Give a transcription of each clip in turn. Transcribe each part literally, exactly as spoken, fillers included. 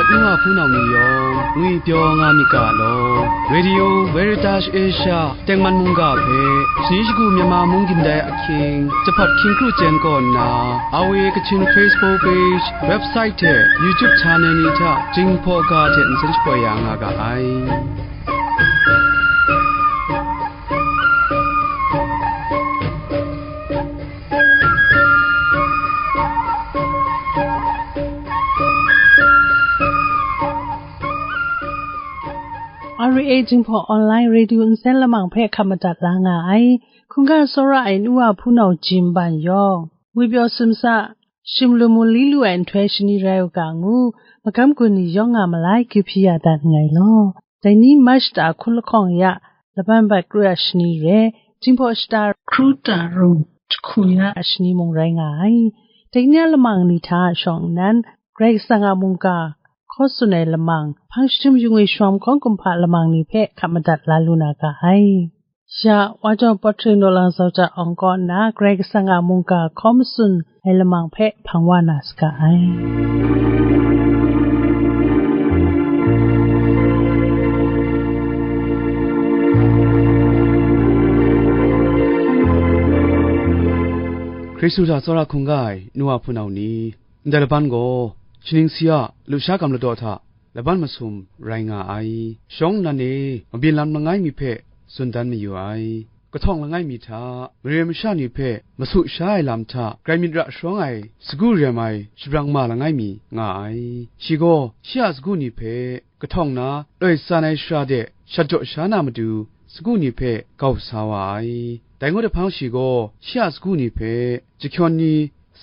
N wa hpunau ni yawng ngwipyaw nga myit ga law, Radio Veritas Asia tengman mungga hpe, shani shagu Myanmar mung gindai ahkying, jahpat hkying kru chyen kaw nna, R V A Kachin Facebook page, website hte YouTube channel ni hta Jinghpaw ga hte nsen shapoi ya nga ga ai. R V A Jinghpaw Online Radio nsen lamang hpe hkap madat la nga ai. Hkungga tsawra ai nu wa hpunau Jim Ban yawng, ngwipyaw sumsa, shim lu mu li lu ai nhtoi shani rai u ga ngu, magam gun ni yawng nga malai, kyu hpyi ya dat nngai law. Dai ni March shata hkun lahkawng ya, laban bat kru ya shani re, Jinghpaw shata hkru ta rung jahku ya shani mung rai nga ai. Dai ni a lamang ni hta shawng nnan, Karai Kasang a mungga hkaw tsun ai lamang, hpang jahtum yu ngwi shawng hkawng kumhpa lamang ni hpe hkap madat la lu na ga ai. Ya, Wa Jaw Pawt Hte Naw Lang Zau Jat Awng kaw nna Karai Kasang a mungga hkaw matsun ai lamang hpe hpang wa na saga ai. Hkristu hta tsawra hkungga ai nu wa hpunau ni, ndai laban gaw, shaning si a lusha gam ladaw hta laban masum rai nga ai. Shawng nnan e mabyin lam langai mi hpe tsun dan mayu ai. Kahtawng langai mi hta, mare masha ni hpe masu sha ai lam hta, grai myit ra sharawng ai sagu rem ai shabrang ma langai mi nga ai. Shi gaw shi a sagu ni hpe kahtawng na loi tsan ai shara de shat jaw sha na matu, sagu ni hpe gau sa wa ai. Dai ngut jahpang shi gaw shi a sagu ni hpe jahkyawn ni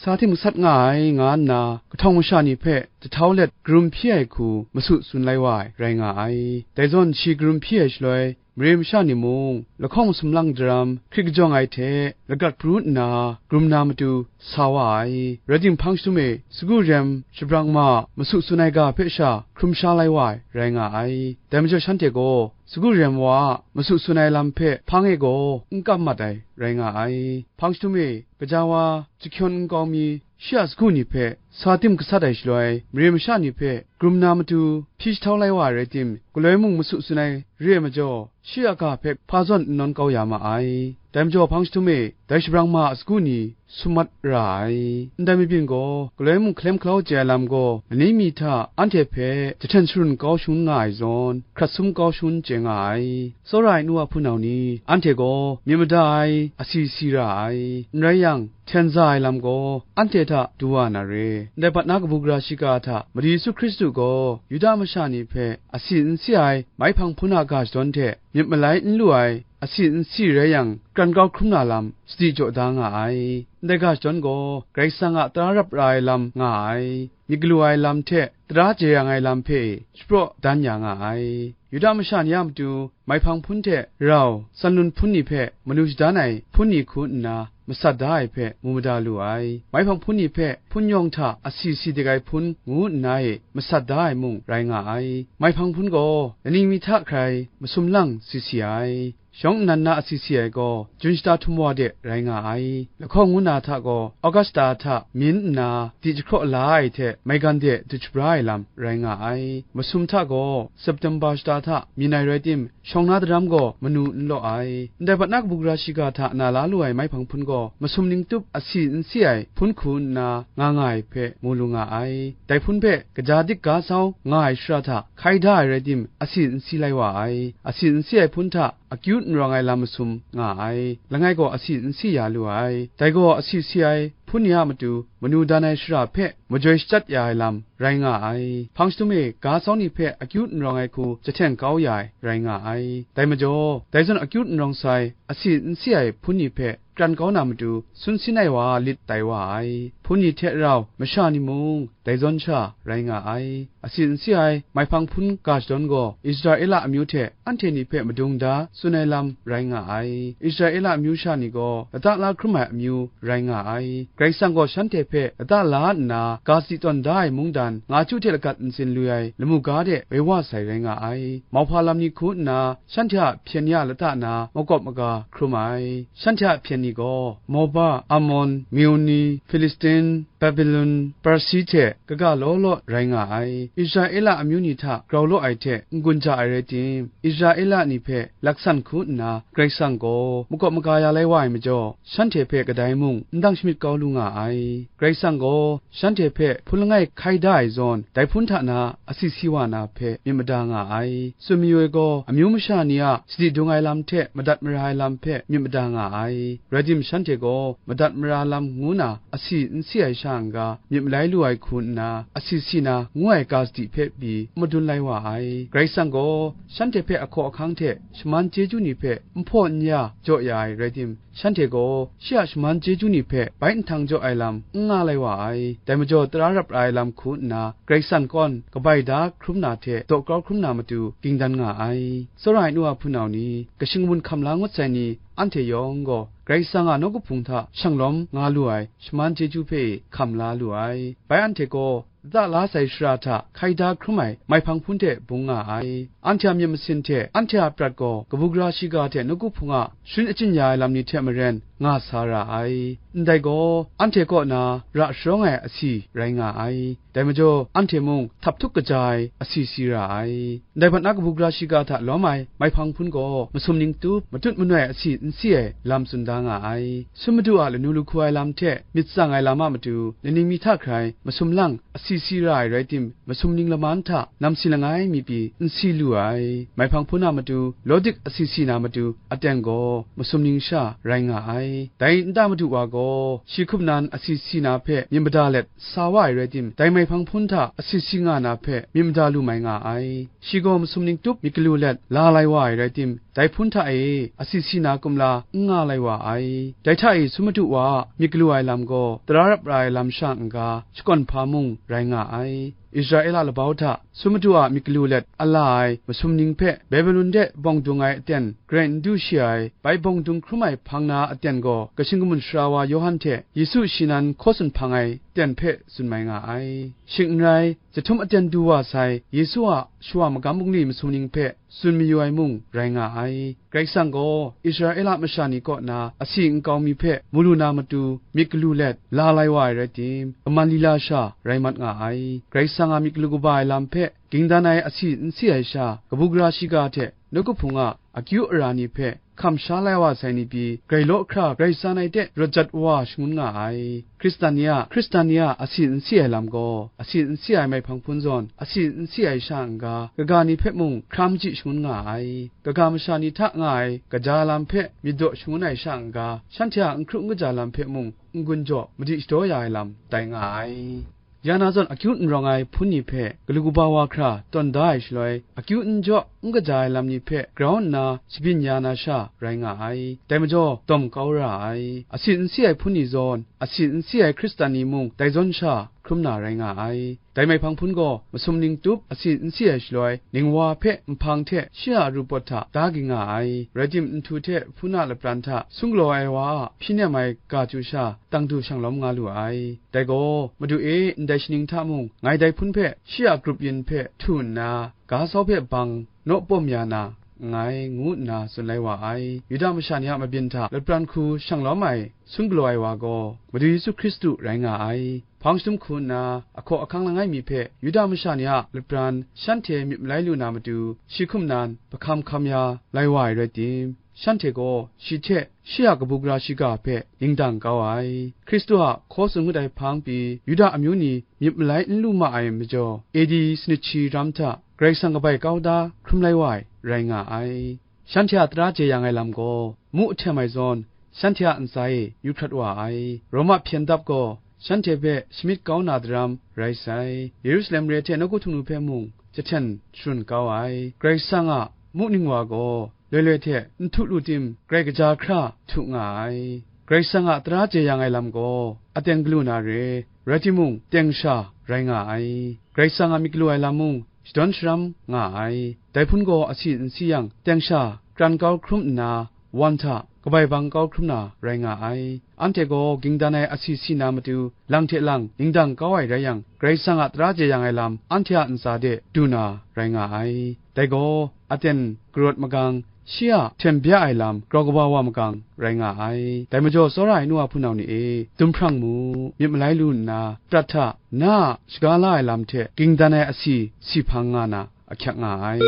sa tim gasat nga ai, nga nna kahtawng masha ni hpe jahtau let karum hpyi ai hku masu tsun lai wa ai, rai nga ai. Dai zawn shi karum hpyi ai shaloi, mare masha ni mung lahkawng masum lang daram hkrit kajawng ai hte lagat pru nna, karum na matu sa wa ai. Rai timung, hpang jahtum e sagu rem shabrang ma masu tsun ai ga hpe sha hkrum sha lai wa ai, rai nga ai. Dai majaw, shanhte gaw sagu rem wa a masu tsun ai lam hpe hpang e gaw n kam mat ai, rai nga ai. Hpang jahtum e gaja wa, jahkyawn nkau mi, shi a sagu ni hpe sa tim gasat ai shaloi, mare masha ni hpe karum na matu hpyi jahtau lai wa ai rai tim, galoi mung masu tsun ai re ai majaw, shi a ga hpe hpa zawn n nawn kau ya ma ai. Dai majaw, hpang jahtum e dai shabrang ma a sagu ni sum mat ra ai. Ndai mabyin gaw, galoi mung hkalem hkalau chye ai lam gaw, lani mi hta anhte hpe jahten sharun kau shangun nga ai zawn, hkrat sum kau shangun chye nga ai. Tsawra ai nu wa hpunau ni, anhte gaw myit mada ai asi si ra ai. N rai yang, hten za ai lam gaw anhte hta du wa na re. Ndai bat na kabu gara shiga hta Madu Yesu Hkristu gaw Yuda masha ni hpe asi n si ai maihpang hpun a ga shadawn hte myit malai n lu ai asi n si rai yang, kran kau hkrum na lam sadi jaw da nga ai. Ndai ga shadawn gaw Karai Kasang a tara rap ra ai lam nga ai, myit galu ai lam hte tara jeyang ai lam hpe shapraw dan ya nga ai. Yuda masha ni a matu maihpang hpun hte rau tsanlun hpun ni hpe manu shadan ai hpun ni hku nna masat da ai hpe mu mada lu ai. Maihpang hpun ni hpe hpun yawng hta asi si dik ai hpun ngu nna e masat da ai mung rai nga ai. Maihpang hpun gaw laning mi hta hkrai masum lang si si ai. Shawng nnan na asi si ai gaw, Jun shata htum wa de rai nga ai. Lahkawng ngu na hta gaw, August shata hta myin nna di jahkraw la ai hte maigan de dut shabra ai lam rai nga ai. Masum hta gaw, September shata hta myin ai rai tim, shawng na daram gaw manu n law ai. Ndai bat na kabu gara shiga hta na la lu ai maihpang hpun gaw, masum ning tup asi n si ai hpun hku nna nga nga ai hpe mu lu nga ai. Dai hpun hpe kaja dik ga sau nga ai shara hta hkai da ai rai tim, asi n si lai wa ai. Asi n si ai hpun hta akyu n rawng ai lam masum nga ai. Langai gaw asi n si ya lu ai. Dai gaw asi si ai hpun ni a matu manu dan ai shara hpe majoi shachyat ya ai lam rai nga ai. Hpang jahtum e ga sau ni hpe akyu n rawng ai hku jahten kau ya ai rai nga ai. Dai majaw, dai zawn akyu n rawng sai, asi n si ai hpun ni hpe kran kau na matu sun sin ai wa lit tai wa ai. Hpun ni hte rau masha ni mung dai zawn sha rai nga ai. Asi n si ai maihpang hpun ga shadawn gaw Israela amyu hte anhte ni hpe madung da tsun ai lam rai nga ai. Israela amyu sha ni gaw lata la hkrum ai amyu rai nga ai. Karai Kasang gaw shanhte hpe lata la nna ga sadi tawn da ai mungdan nga chyu hte lagat ntsin lu ai lamu ga de woi wa sai rai nga ai. Mauhpa lam ni hku nna, shanhte a hpyen ya lata na makawp maga hkrum ai. Shanhte a hpyen ni gaw Moba, Amon, Miuni, Filistin, Babilon, Parsi hte kaga law law rai nga ai. Israela amyu ni hta grau law ai hte n-gun ja ai rai tim, Israela ni hpe laksan hku nna Karai Kasang gaw makawp maga ya lai wa ai majaw, shanhte hpe kadai mung n dang shamyit kau lu nga ai. Karai Kasang gaw shanhte hpe hpun langai hkai da ai zawn, dai hpun hta na asi si wa na hpe myit mada nga ai. Tsun mayu ai gaw, amyu masha ni a sadi dung ai lam hte madat mara ai lam hpe myit mada nga ai. Rai tim, shanhte gaw madat mara lam ngu na asi n si ai sha n-ga, myit malai lu ai hku nna, asi si na ngu ai ga sadi hpe pyi n madun lai wa ai. Karai Kasang gaw shanhte hpe ahkaw ahkang hte shaman chyeju ni hpe n hpaw n ya jaw ya ai rai tim, shanhte gaw shi a shaman chyeju ni hpe bai nhtang jaw ai lam n nga lai wa ai. Dai majaw, tara rap ra ai lam hku nna, Karai Kasang kawn kabai da hkrum na hte daw kau hkrum na matu ging dan nga ai. Tsawra ai nu a hpunau ni, kashing kamun hkam la ngut sai ni, anhte yawng gaw Karai Kasang a nawku hpung hta shanglawm nga lu ai shaman chyeju hpe hkam la lu ai. Bai anhte gaw lata la sai shara hta hkai da hkrum ai maihpang hpun hte bung nga ai. Anhte a myit masin hte anhte a prat gaw kabu gara shiga hte nawku hpung a sharin achyin ya ai lam ni hte maren nga sa ra ai. Ndai gaw, anhte kaw na ra sharawng ai asi rai nga ai. Dai majaw, anhte mung htap htuk kaja ai asi si ra ai. Ndai hpat na kabu gara shiga hta lawm ai maihpang hpun gaw masum ning tup, matut manoi asi n si ai lam tsun da nga ai. Sum madu a lanu lahku ai lam hte myit tsang ai lam a matu, laning mi hta hkrai masum lang asi si ra ai rai tim, masum ning laman hta namsi langai mi pyi n si lu ai. Maihpang hpun a matu, lawdik asi si na matu aten gaw masum ning sha rai nga ai. Dai nta madu wa gaw, shi hkup nan asi si na hpe myit mada let sa wa ai rai tim, dai maihpang hpun hta asi si nga na hpe myit mada lu mai nga ai. Shi gaw masum ning tup myit galu let la lai wa ai rai tim, dai hpun hta e asi si na kumla n nga lai wa ai. Dai hta e sum madu wa a myit galu ai lam gaw tara rap ra ai lam sha n-ga, shakawn hpa mung rai nga ai. Israela labau hta sum madu a myit galu let a la ai masum ning hpe Babilon de bawng dung ai aten grai n du shi ai, bai bawng dung hkrum ai hpang na aten gaw kashing kamun sara wa Yawhan hte Yesu shi nan hkaw tsun hpang ai aten hpe tsun mai nga ai. Shing n rai, jahtum aten du wa sai Yesu a shawa magam bungli masum ning hpe tsun mayu ai mung rai nga ai. Karai Kasang gaw Israela masha ni kaw na asi nkau mi hpe mu lu na matu myit galu let la lai wa ai rai tim, kaman lila sha rai mat nga ai. Karai Kasang a myit galu kaba ai lam hpe ging dan ai asi n si ai sha, kabu gara shiga hte nawku hpung a akyu ara ni hpe hkam sha lai wa sai ni pyi, grai law hkra grai san ai de rawt jat wa shangun nga ai. Hkristan ni a, Hkristan ni a asi n si ai lam gaw, asi n si ai maihpang hpun zawn, asi n si ai sha n-ga, kaga ni hpe mung hkram chyi shangun nga ai. Kaga masha ni hta nga ai kaja lam hpe myit daw shangun ai sha n-ga, shanhte a n hkru n kaja lam hpe mung n-gun jaw madi shadaw ya ai lam tai nga ai. Ya na zawn, akyu n rawng ai hpun ni hpe galu kaba wa hkra tawn da ai shaloi, akyu n jaw n kaja ai lam ni hpe grau nna shabyin ya na sha rai nga ai. Dai majaw, dawm kau ra ai. Asi n si ai hpun ni zawn, asi n si ai Hkristan ni mung dai zawn sha hkrum na rai nga ai. Dai maihpang hpun gaw masum ning tup asi n si ai shaloi, ning wa hpe nhpang hte shi a ru pawt hta da ging nga ai. Rai tim, nhtu hte hpun a lapran hta sung galaw ai wa a hpyi nem ai ga chyu sha, tang du shanglawm nga lu ai. Dai gaw, Madu e, ndai shaning hta mung, ngai dai hpun hpe shi a grup yin hpe htu nna, ga sau hpe bang naw pawm ya na, nngai, ngu nna tsun lai wa ai. Yuda masha ni a mabyin hta lapran hku shanglawm ai, sung galaw ai wa gaw, Madu Yesu Hkristu rai nga ai. Hpang shadum hku nna, ahkaw ahkang langai mi hpe Yuda masha ni a lapran shanhte myit malai lu na matu, shi hkum nan, hpahkam hkam ya lai wa ai rai tim, shanhte gaw shi hte shi a kabu gara shiga hpe dingdang kau ai. Hkristu a hkaw tsun ngut ai hpang pyi, Yuda amyu ni myit malai n lu ma ai majaw, A D sanit shi ram hta Karai Kasang kabai kau da hkrum lai wa ai rai nga ai. Shanhte a tara jeyang ai lam gaw, mu ahtem ai zawn, shanhte a ntsa e yu hkrat wa ai. Roma hpyen dap gaw, shanhte hpe shamyit kau na daram rai sai. Yerusalem re hte nawku htingnu hpe mung jahten sharun kau ai. Karai Kasang a mu ning wa gaw, loi loi hte n htu lu tim, grai kaja hkra htu nga ai. Karai Kasang a tara jeyang ai lam gaw, aten galu na re, rai timung, teng sha rai nga ai. Karai Kasang a myit galu ai lam mung, shadawn sharam nga ai. Dai hpun gaw asi n si yang, teng sha kran kau hkrum nna, wan hta kabai bang kau hkrum na rai nga ai. Anhte gaw ging dan ai asi si na matu, lang hte lang ningdang kau ai rai yang, Karai Kasang a tara jeyang ai lam anhte a ntsa de du na rai nga ai. Dai gaw aten karawt magang, shi a hten bya ai lam grau kaba wa magang rai nga ai. Dai majaw, tsawra ai nu wa hpunau ni e, dum hprang mu, myit malai lu nna, prat hta, na a shaga la ai lam hte ging dan ai asi si hpang nga na ahkyak nga ai.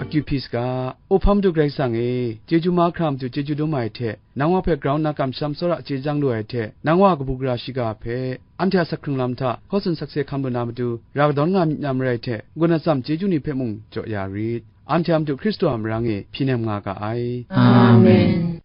Akyu hpyi saga, Up hpa Madu Karai Kasang e, chyeju mahkra matu chyeju dum ai hte, nang wa hpe grau nna kamsham tsawra chye jang lu ai hte, nang wa kabu gara shiga hpe, anhte a sak hkrung lam hta hkaw tsun sakse hkam lu na matu, ra kadawn nga myit na marai hte, n-gun atsam chyeju ni hpe mung jaw ya rit. Anhte a Madu Hkristu a marang e hpyi nem nga ga ai. Amen.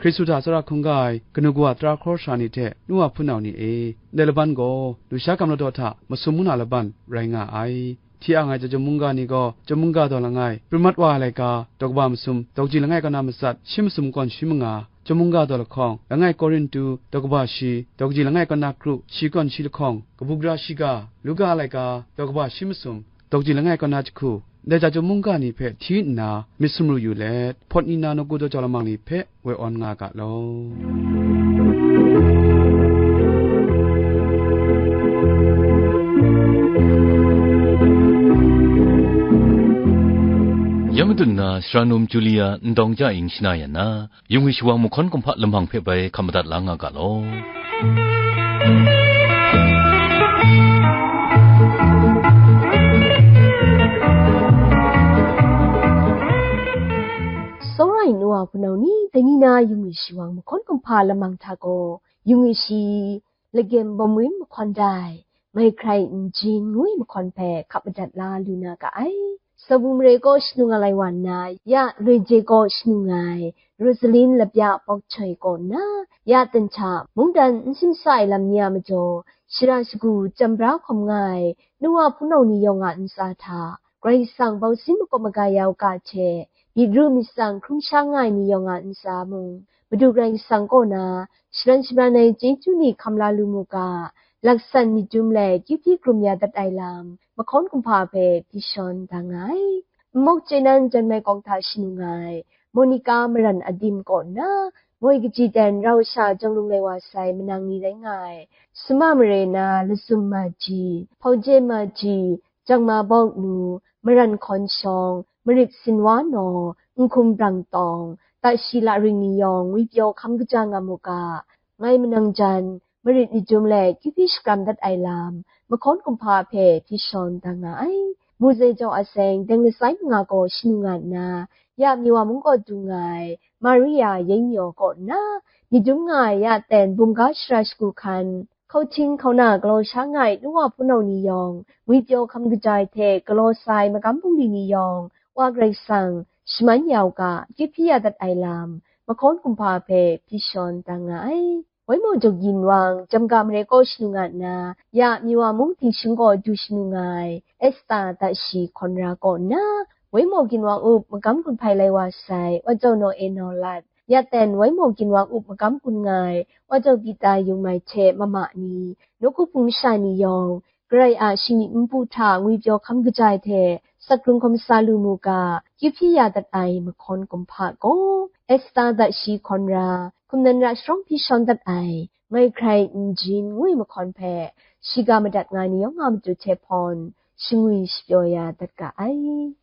Hkristu hta tsawra hkungga ai kanu kawa tara hkawra sara ni hte nu wa hpunau ni e, ndai laban gaw lusha gam ladaw hta masum ngu na laban rai nga ai. Hti ang ai chyum mungga ni gaw, chyum mungga daw langai, Pru mat wa ai laika, daw kaba masum, dawkaji langai kaw na matsat, shi masum kawn shi manga, chyum mungga daw lahkawng, langai Korintu, daw kaba shi, dawkaji langai kaw na kru, shi kawn shi lahkawng, kabu gara shiga, Luka a laika, daw kaba shi masum, dawkaji langai kaw na jahku, ndai chyum mungga ni hpe hti nna myit sumru yu let, hpawt ni na nawku daw jau lamang ni hpe woi awn nga ga law. Ya madun na, Sara Num Julia ndawng ja ing shana yan na, yung ai shawang mahkawn kumhpa lamang hpe bai hkap madat la nga ga law. Tsawra ai nu wa hpunau ni, dai ni na yung ai shawang mahkawn kumhpa lamang hta gaw, yung ai shi, Lagem Bawm Win mahkawn dai, Mai Hkrai N Jin ngu ai mahkawn hpe hkap madat la lu na ga ai. Sabu mare kaw shanu nga lai wa nna, ya Loi Je kaw shanu nga ai, Rosalin Lapya Pawk Choi kaw nna, ya Ten Hta mungdan n simsa ai lam ni a majaw, shara shagu chyam bra hkawm nga ai, nu wa hpunau ni yawng a ntsa hta, Karai Kasang bausin makawp maga ya u ga hte, myit ru myit tsang hkrum sha nga ai ni yawng a ntsa mung, Madu Karai Kasang kaw na shalan shabran ai chyeju ni hkam la lu mu ga, laksan myit dum let kyu hpyi hkrum ya dat ai lam, mahkawn kumhpa hpe hpyi shawn da nga ai. Nmawk chye nan Jan Mai Kawng hta shanu nga ai, Monica Maran Adim kaw nna, moi kaji ten rau sha jawng lung lai wa sai manang ni rai nga ai, Suma Mare na Lazum Maji, Hpauje Maji, Jangma Bawk Nu, Maran Hkawn Shawng, Marit Sinwa Naw, Nhkum Brang Tawng, Tashi Laring ni yawng ngwipyaw hkam kaja nga mu ga, ngai manang jan, marit myit dum let kyu hpyi shakram dat ai lam, mahkawn kumhpa hpe hpyi shawn da nga ai. Muzei jaw a seng, deng lasai manga gaw shanu nga nna, ya Miwa mung kaw du nga ai, Maria Yeng Myaw kaw nna, myit dum nga ai ya ten bumga shara shagu hkan, hkauhting hkauna galaw sha nga ai nu wa hpunau ni yawng, ngwipyaw hkam kaja ai hte galaw sa ai magam bungli ni yawng, Wa Karai Kasang shaman ya u ga, kyu hpyi ya dat ai lam, mahkawn kumhpa hpe hpyi shawn da nga ai. Waimaw Jawk Yin Wang, Jamga Mare kaw shanu nga nna, ya Miwa mung Htingshing kaw du shanu nga ai, Esta Tashi Hkawn Ra kaw nna, Waimaw Ginwang Up magam gun hpai lai wa sai, Wa Jau Naw E Naw Lat, ya ten Waimaw Ginwang Up magam gun nga ai, Wa Jau Pita Yung Mai hte mama ni, nawku hpung masha ni yawng, Karai a shingni npu hta ngwipyaw hkam kaja ai hte, sak hkrung hkawm sa lu mu ga, kyu hpyi ya dat ai mahkawn kumhpa gaw, Esta Tashi Hkawn Ra, hkum nan ra sharawng hpyi shawn dat ai, Mai Hkrai N Jin ngu ai mahkawn hpe, shiga madat nga ai ni yawng a matu hte hpawn, shangwi shapyaw ya dat ga ai.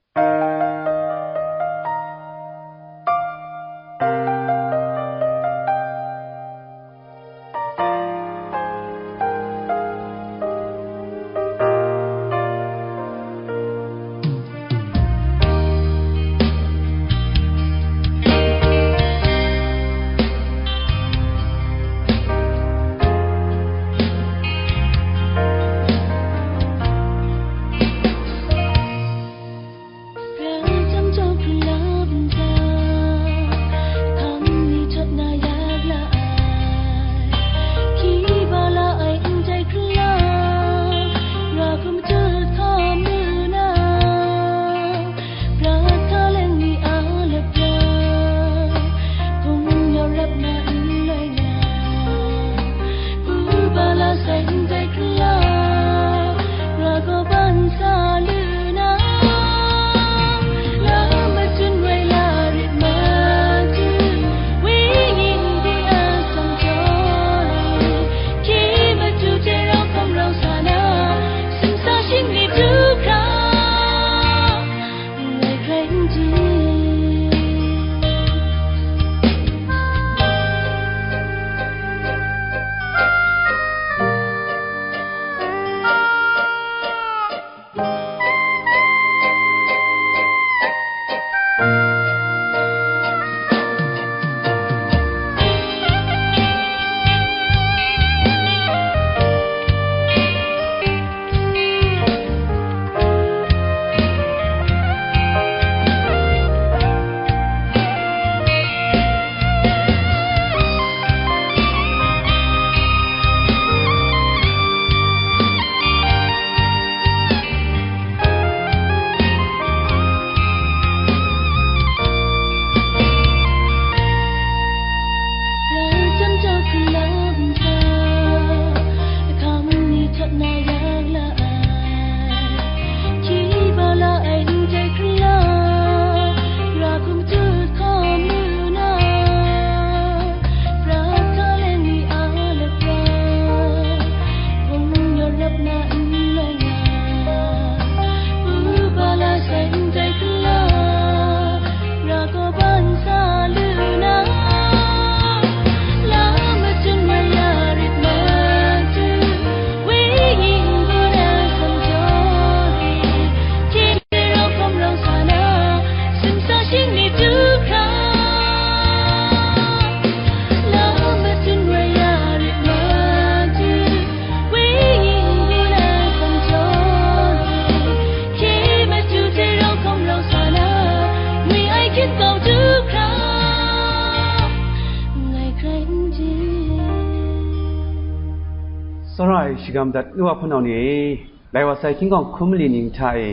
Tsawra ai shagam dat nu a hpunau ni e, lai wa sai hkying hkawng hkum mali ning hta e,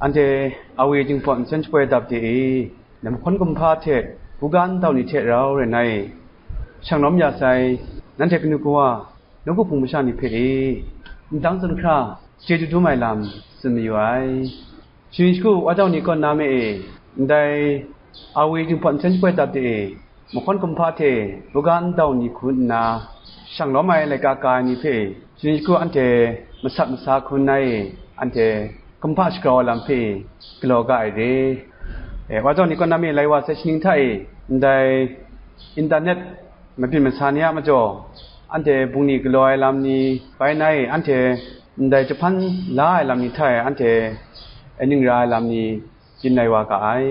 anhte Awe Jinghpaw nsen shapoi dap de e, ndai mahkawn kumhpa hte buga ndau ni hte rau rai nna e, shang lawm ya sai, nanhte kanu kawa, nawku hpung masha ni hpe e, ndang zun hkra chyeju dum ai lam tsun mayu ai. Shani shagu wa jau ni kaw na me e, ndai Awe Jinghpaw nsen shapoi dap de e, mahkawn kumhpa hte buga ndau ni hku nna, shang lawm ai laika ka ai ni hpe shani shagu anhte masat masa hku nna e, anhte kumhpa shagrau ai lam hpe galaw ga ai re. E, wa jau ni kaw na me lai wa sai shaning hta e, ndai internet mabyin masa ni a majaw, anhte bungli galaw ai lam ni bai na e, anhte ndai jahpan la ai lam ni hta e, anhte ning ra ai lam ni byin lai wa ga ai.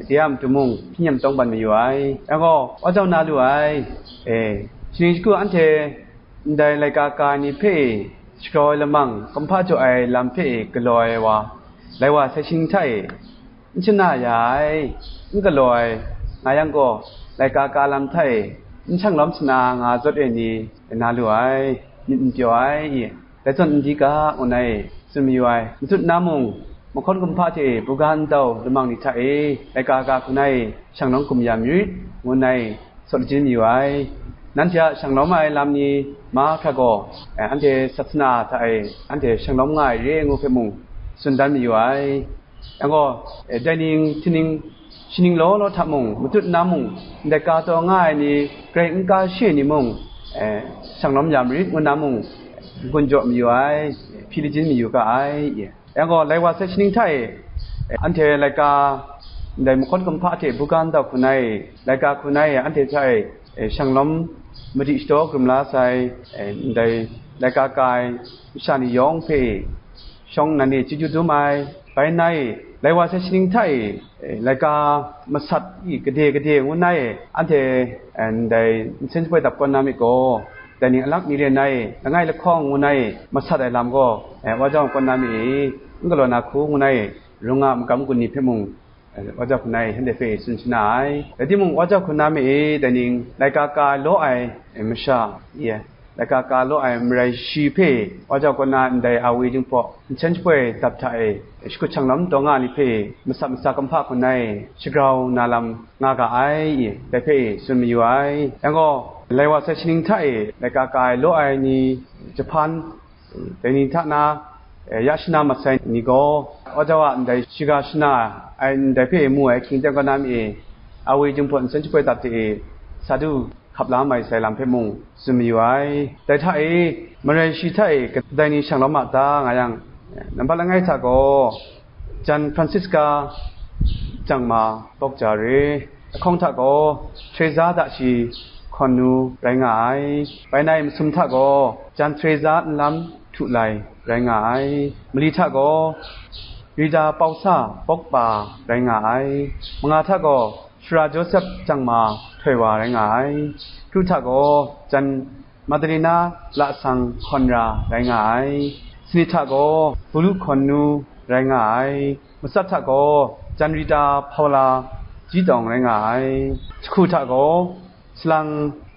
De a matu mung hpyi nyem tawng ban mayu ai. Yang gaw, wa jau na lu ai. E, shani shagu anhte ndai laika ka ai ni hpe e, shagrau ai lamang, kumhpa jaw ai lam hpe e galaw ai wa, lai wa sai shaning hta e, n shana ya ai, n galaw ai, nga yang gaw, laika ka lam hta e n shang lawm shana nga zawt ai ni na lu ai, myit n pyaw ai i, dai zawn n di ga, ngu nna e tsun mayu ai. Matut na mung, mahkawn kumhpa hte buga ndau lamang ni hta e, laika ka hku nna e shang lawm gum ya mayu rit, ngu nna e saw lajin mayu ai. Nanhte a shang lawm ai lam ni mahkra gaw, eh, anhte sat sana hta e anhte shang lawm nga ai re ai ngu hpe mung tsun dan mayu ai. Yang gaw, eh, dai ning, htining, shaning law law hta mung, matut na mung, ndai ka taw nga ai ni, grai n ka shi ai ni mung, eh, shang lawm ya marit, ngu nna mung, n-gun jaw mayu ai, hpyi lajin mayu ga ai. Yang gaw, lai wa sai shaning hta e, eh, anhte laika, ndai mahkawn kumhpa hte buga ndau hku nna e, laika hku nna e, anhte hta e, eh, shang lawm madi shadaw krum la sai, eh, ndai laika ka ai masha ni yawng hpe shawng nnan e chyeju dum ai, bai nna e, lai wa sai shaning hta e, eh, laika masat i gade gade ngu nna e, anhte, eh, ndai nsen shapoi dap kawn na myit gaw, dai ning alak ni re nna e, langai lahkawng ngu nna e, masat ai lam gaw, eh, wa jau kawn na myit i, n galaw na hku ngu nna e, rung nga magam gun ni hpe mung, eh, wa jau hku nna e, shanhte hpe tsun shana ai. Rai timung, wa jau hku nna me e, dai ning, laika ka law ai, eh, masha, ye, laika ka law ai marai shi hpe, wa jau kaw na ndai Awe Jinghpaw nsen shapoi dap hta e, shakut shang lawm taw nga ni hpe, masat masa kumhpa hku nna e, shagrau na lam nga ga ai, ye, dai hpe tsun mayu ai. Yang gaw, lai wa sai shaning hta e, laika ka ai law ai ni, jahpan, dai ni hta na, eh, ya shana mat sai ni gaw, wa jau a ndai shiga shana ai ndai hpe mu ai hkying teng kaw na mi e, Awe Jinghpaw nsen shapoi dap hte e, sa du hkap la mai sai lam hpe mung tsun mayu ai. Dai hta e, marai shi hta e kadai ni shang lawm a ta, nga yang, nambat langai hta gaw, Jan Francisca Jangma Bawk Ja re, ahkawng hta gaw, Teresa Dashi Hkawn Nu rai nga ai. Bai nna e masum hta gaw, Jan Teresa Nlam Htu Lai rai nga ai. Mali hta gaw, Rita Pausa Bawk Pa rai nga ai. Manga hta gaw, Sara Joseph Jangma Htoi Wa rai nga ai. Kru hta gaw, Jan Madalina Lasang Hkawn Ra rai nga ai. Sanit hta gaw, Bulu Hkawn Nu rai nga ai. Matsat hta gaw, Jan Rita Hpaula Ji Tawng rai nga ai. Jahku hta gaw, Salang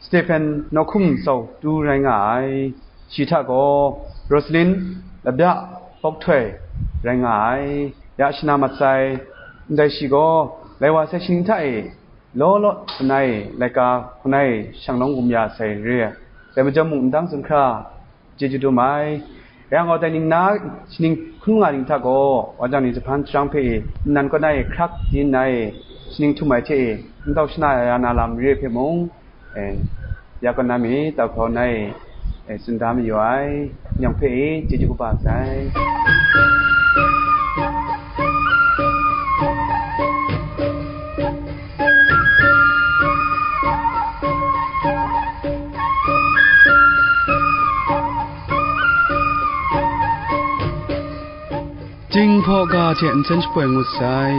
Stephen Nawhkum Tsau Tu rai nga ai. Shi hta gaw, Rosalin Labya Bawk Htoi rai nga ai. Ya shana mat sai, ndai shi gaw, lai wa sai shaning hta e, law law hku nna e, laika hku nna e, shang lawm gum ya sai re ai. Dai majaw mung, n dang zun hkra, chyeju dum ai. Rai yang gaw, dai ning na shaning hkun nga ning hta gaw, wa jau ni jahpan sharang hpe e, nnan kaw na e hkrak di nna e, shaning htum ai hte e, n tau shana ya na lam re ai hpe mung, e, ya kaw na mi, tau hkau nna e, e, tsun da mayu ai. Yawng hpe e, chyeju kaba sai. Jinghpaw ga hte nsen shapoi ngut sai.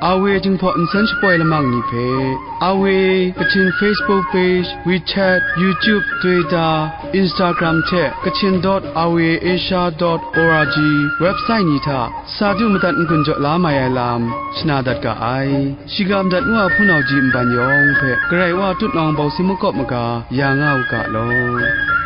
Awe Jinghpaw nsen shapoi lamang ni hpe, Awe Kachin Facebook page, WeChat, YouTube, Twitter, Instagram hte Kachin dot awe asia dot org website ni hta sa du madat n-gun jaw la mai ai lam shana dat ga ai. Shiga madat ngu a hpunau ji nban yawng hpe, Karai wa tutnawng bawsi makawp maga ya nga u ga law.